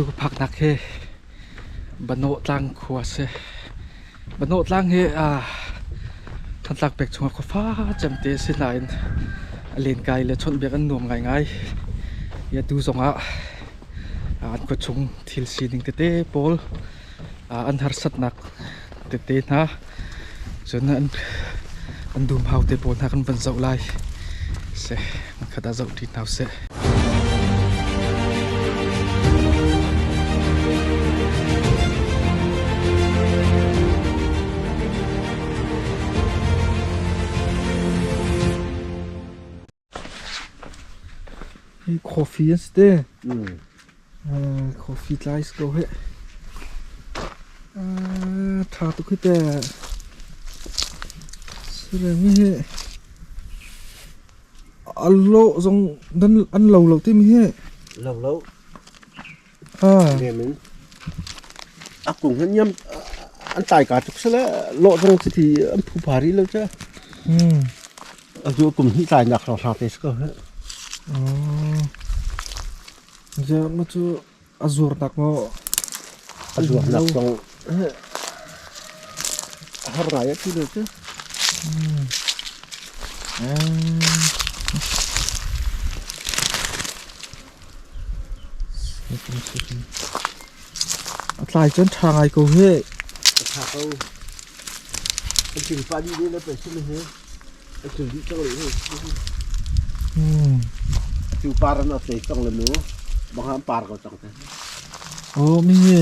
Atu ka phaknak hi Banawh tlang khua a si. Banawh tlang hi Thantlang pek chungah khuafa cemte a si nain a lenkai le chawnhbiak an nuam ngaingai. Hi atu zongah an khuachung thil sining tete pawl an harsatnak tete hna cun an dumhau te pawl hna kan van zoh lai. Seh, khat ah zoh ṭi hna usih. Hi coffee an si te. Coffee tlai si ko hih. Ṭha tuk hi teh. Siremi hi a lawh zong an lo lo timi hi. Lo lo. Lem in. A kung han niam an tlai ka tuk sala lawh zong cuti an phu pha rih lo cha. Atu kum hnih tlai nak hrawng te si ko hih. Ziah ma cu a zuarnak maw? A zuarnak zong a har ngai a ti lo cu. A tlai cun ṭha ngai ko hih. A ṭha ko. An cin pah dih le pe sim hi. An cin dih cang le hi. Cu par an tlei cang le mu. Bang an par ko cang te. Oh mi hi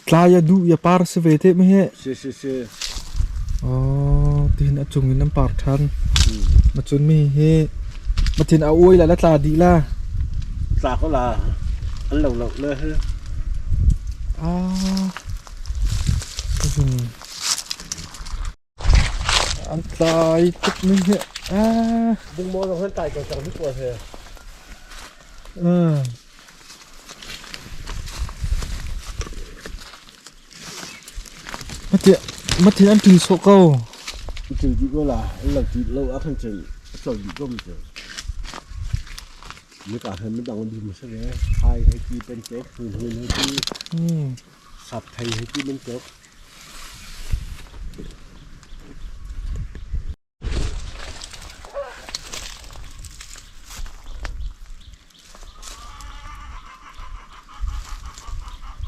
tlai a duh ya par si ve te mi hi. Si si si. Oh tihin a cung in an par ṭhan. Ma cun mi hi ma thin a uai la la tla dih la. Tla ko la. An lo lo le hi. Ah. An tlai tuk ning hi. Ah. Bungmaw zong han tlai ko cang hi pawl he. Mati an ṭil sawh ko. Ṭil dih ko la. An lo ti lo ah khan cun a tlo dih ko mi cu. Nika han midang dum si ve. Hai hei ti bantuk, hmun hei ti, sapthei hei ti bantuk.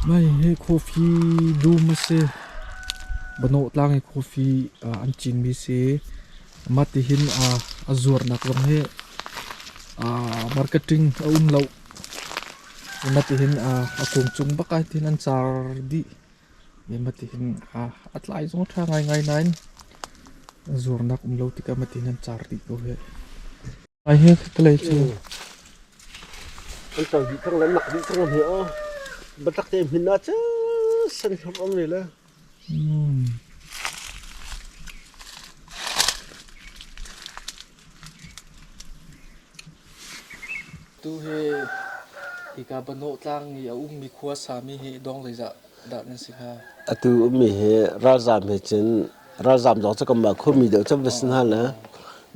Mei hi coffee dum a si. Banawh tlang i coffee an cinmi si. Mah tihin a zuarnak zong hi marketing a um lo. Mah tihin a kung cung bak ah hin an car dih. Mah tihin a tlai zong a ṭha ngaingai nain zuarnak um lo tikah mah tihin an car dih ko hih. Ai hi kalei cu. An ṭo dih cang le nak dih cang hi aw. Biatak te hmin ah cu san hlop om le le. Tu hi hika Banawh tlang i a ummi khua sami hi dong zeizah dah nan si hnga? Atu ummi hi ralzaam he cun ralzaam zong cu kanmah khuami deuh cu va si hna le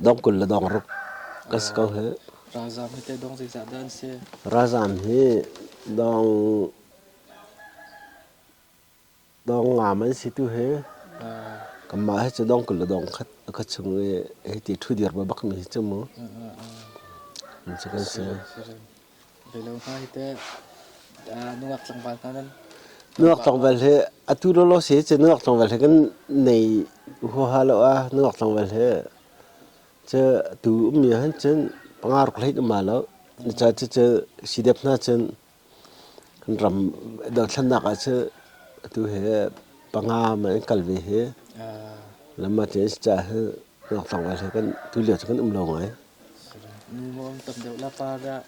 dong 20 le dong 60 kan si ko hi. Ralzaam hi teh dong zeizah dah an si? Ralzaam hi dong dong ngam an si tu hi. Kanmah hi cu dong 20 le dong khat a khat chung i hei ti ṭhu dir bak mi hi cu mu. Cu kan si. Velo hna hi teh nungak tlangval hna nan Nungak tlangval hi atu lawlaw si cu nungak tlangval hi kan nei huaha lo a nungak tlangval hi cu tu ummi han cun panga ruk hlei um lo ca cu cu sidep hna cun kan ram dothlennak ah cu atu hi panga man an kal ve hi lama te ca hi nungak tlangval hi kan tu lio cu kan um lo ngai. Nu maw an tam deuh la pa dah?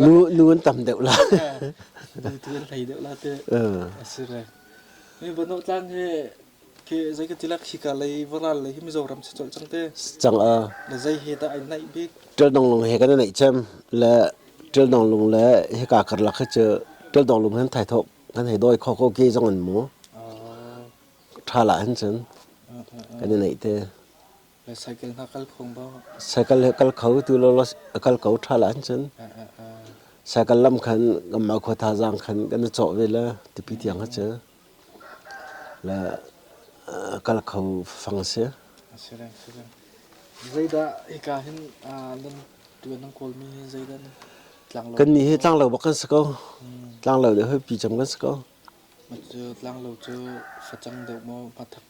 Nu nu an tam deuh la. Nu tu an hlei deuh la te. A si re. Mi Banawh tlang hi khi zei ka ti la khika lei varal lei hi Mizoram si colh cang te. Cang a. Le zei he dah ai naih bik? Ṭildong lung he kan i naih cem le ṭildong lung le hika karlak hi cu ṭildong lung han thai thok kan hei dawi kho ko ke zong an mu. Ṭha la hin cun kan i naih te. Cycle hna kal kho ba? Cycle he kal kho tu lo kal ko ṭha la cun. Cycle lam khan kanmah khua thazaang khan kan i cawh ve le tipi tiang kha cu le kal kho fang a si. Zeidah hika hin nan tuan nan kawlmi hi zeidah nan tlanglo? Kan nih hi tlanglo bak kan si ko. Tlanglo le hawipi cem kan si ko. Tlanglo cu facang deuh maw hmathak?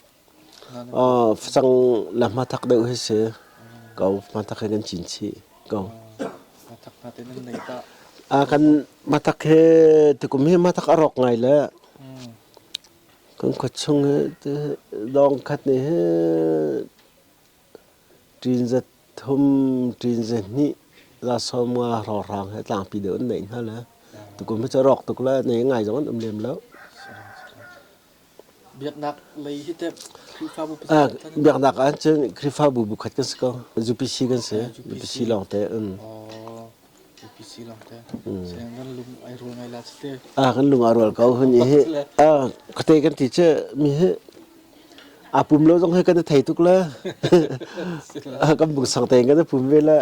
Facang le hmathak deuh hi si ko. Hmathak hi kan cin chih ko. Hmathak hna te nan nei tah? Kan hmathak hi tukum hi hmathak a rawk ngai le kan khua chung hi dawng khat nih hi ṭin za thum ṭin za hnih za sawm nga hrawnghrang he tlangpi deuh an neih hna le tukum hi cu a rawk tuk le nei ngai zong an um lem lo. Biaknak lei hi teh Khrihfabu Biaknak ah cun Khrihfabu bu khat kan si ko. UPC kan si. UPC lawngte. UPC lawngte. Nan lung ai rual ngai la te. Ah kan lung a rual ko hun i hi. Ah kate kan ti cu mi hi a pum lo zong hi kan i thei tuk le kan bung sang tein kan i pum ve le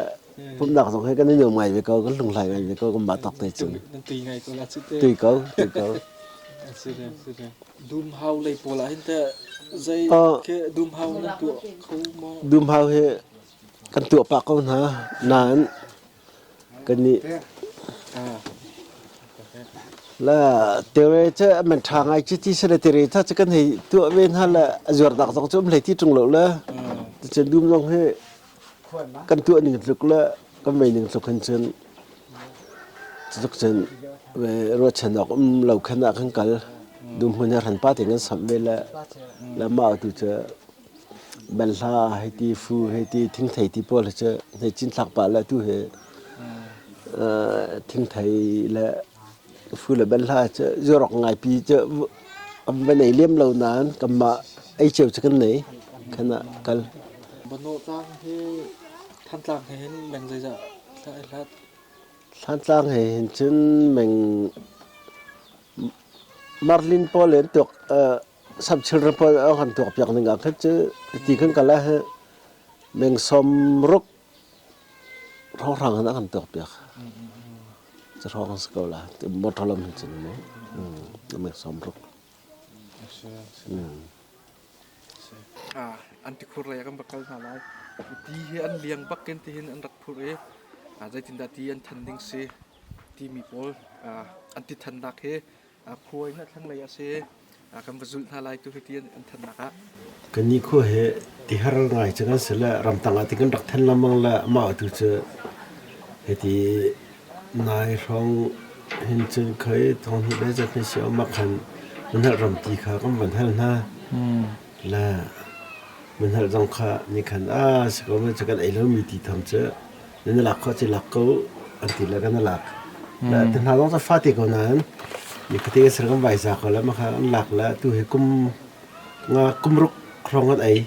pumnak zong hi kan i nuam ngai ve ko kan hlunghlai ngai ve ko kan mah tawk te cun nan tui ngai ko la cu te tui ko tui ko. Dumhau lei pawl ah hin teh zei ke dumhau nan tuah kho maw? Dumhau hi kan tuah pah ko hna nain kan nih la tere cu man ṭha ngai ci ti sele tere tha cu kan hei tuah ve hna le a zuarnak zong cu um hlei ti ṭung lo le cun dum zong hi kan tuah ning tluk le kan vei ning tluk hin cun cutluk cun ruahchan awk um lo khan ah kan kal. Dum hmun hi hranpa tein kan samh ve le le mah tu cu banhla hei ti fu hei ti thingthei ti pawl hi cu hei cinthlak pah le tu hi thingthei le fu le banhla cu zuarok ngaipi cu an va nei lem lo nain kanmah ei cio cu kan nei khan ah kal. Banawh tlang hi Thantlang he hin meng zeizah ai hlat? Thantlang he hin cun meng Marlin pawl in tuak sam children pawl an kan tuak piak ning ah khan cu ti kan kal ah meng sawm ruk hrawnghrang in a kan tuak piak. Cu hrawng si ko la motor lam hin cun mu meng sawm ruk. An tikhur lei ah kan va kal hna lai. Ti hi an liang bak in tihin an rak phurh i zeitindah ti an than ding si timi pawl an ti thannak hi khua in a thlanglei a si. Kan va zulh hna lai tu hi ti an thannak ah. Kannih khua hi tihar ngai cu kan si le ramtang ah ti kan rak then lengmang le amah tu cu hiti Nai hrawng hin cun khoi thonghnih le zat si awm ah khan Munhalh ram ti kha kan van hal hna. Le Munhalh zong kha nih khan a si ko cu kan ei lomi ti tham cu nan i lak khawh cu lak ko an ti le kan i lak. Le te hna zong cu fate ko nain ni khatte kan ser kan vai za ko le mah kha an lak le tu hi kum nga kum ruk hrawng kan ei.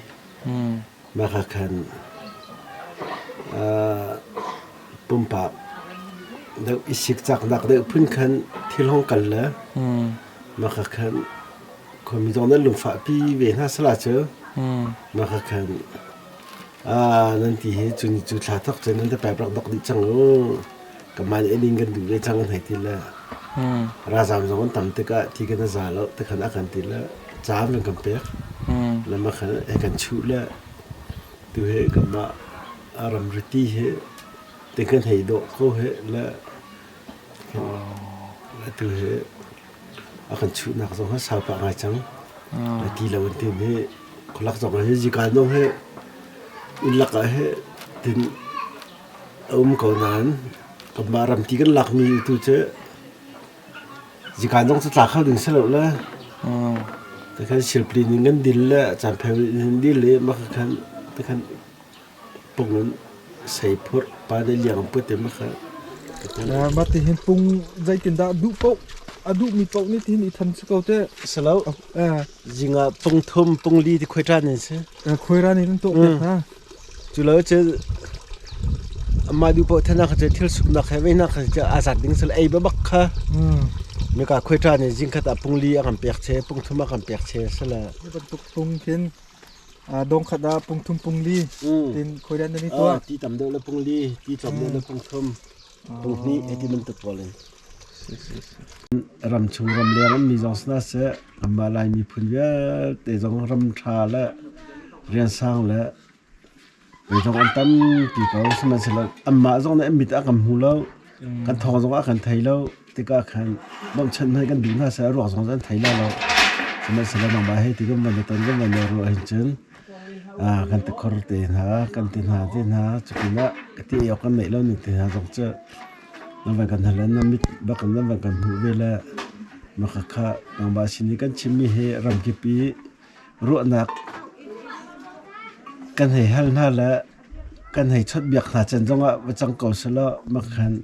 Mah kha khan pumpak deuh i sikcaknak deuh phun khan thil hong kal le mah kha khan khuami zong nan lungfahpi ve hna sala cu mah kha khan nan ti hi cu ni cu thla thok cun nan te pipe rak dok dih cang u kaman ening kan duh ve cang an hei ti le ralzam zong an tam tikah ti kan a za lo tikhan a kan ti le caam an kan pek le mah khan he kan chuh le tu he kanmah ramri ti he te kan hei dawh ko he le tu he a kan chuhnak zong ha sau pah ngai cang le ti lo an tin hi khualak zong he zikan zong he inn lak ah he tin a um ko nain kanmah ram ti kan lakmi tu cu zikan zong cu tla kho ding si lo le tikhan silplin in kan dil le canpheu in dil i mah khan tikhan pung in sei phurh pa nih liang put in mah kha. Mah ti hin pung zeitindah duh paoh a duhmi paoh nih tihin i than si ko te. Si lo. Zing ah pung thum pung li ti khoi ṭan in si. Khoi ran in tuah piak hna. Cu lo cu amah duh paoh thanak cu thil suknak he veinak kha cu aa zat ding sul ei bak kha. Mika khoi ṭan in zing khat ah pung li a kan pek che pung thum a kan pek che sala. Hi bantuk pung khin dong khat ah pung thum pung li tin khoi ran ni tuah. Ti tam deuh le pung li, ti tlawm deuh le pung thum. Pung hnih hei ti bantuk pawl in. Ram chung ram leng ummi zong si hna seh, kanmah Lai miphun vialte zong ram ṭha le riansang le Zeizong an tampi ko. Sihmanhsehlaw anmah zong nih an mit a kan hmu lo. Kan thawng zong a kan thei lo. Tikah khan bawmhchanh hmanh kan duh hna seh a ruak zong an thei lai lo. Sihmanhsehlaw nangmah he ti kan van i ton kan van i ruah hin cun kan tikhor te hna, kan ti hna te hna cupinah ka ti awk kan neih lo ning te hna zong cu nan van kan hal le nan mit bak in nan van kan hmuh ve le maka kha nangmah sin i kan chimmi hi ramkip i ruahnak kan hei hal hna le kan hei chawnhbiak hna can zongah va cang ko selaw makhan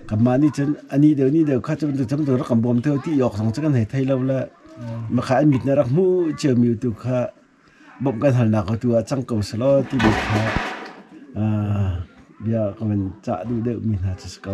kanmah nih cun ani deuh ni deuh kha cu bantuk cam rak kan bawm theo ti awk zong cu kan hei thei lo le makha an mit na rak hmu ciomi tu kha bawmh kan halnak tu ah cang ko selaw ti mi kha bia ka van cah duh deuh mi hna cu si ko.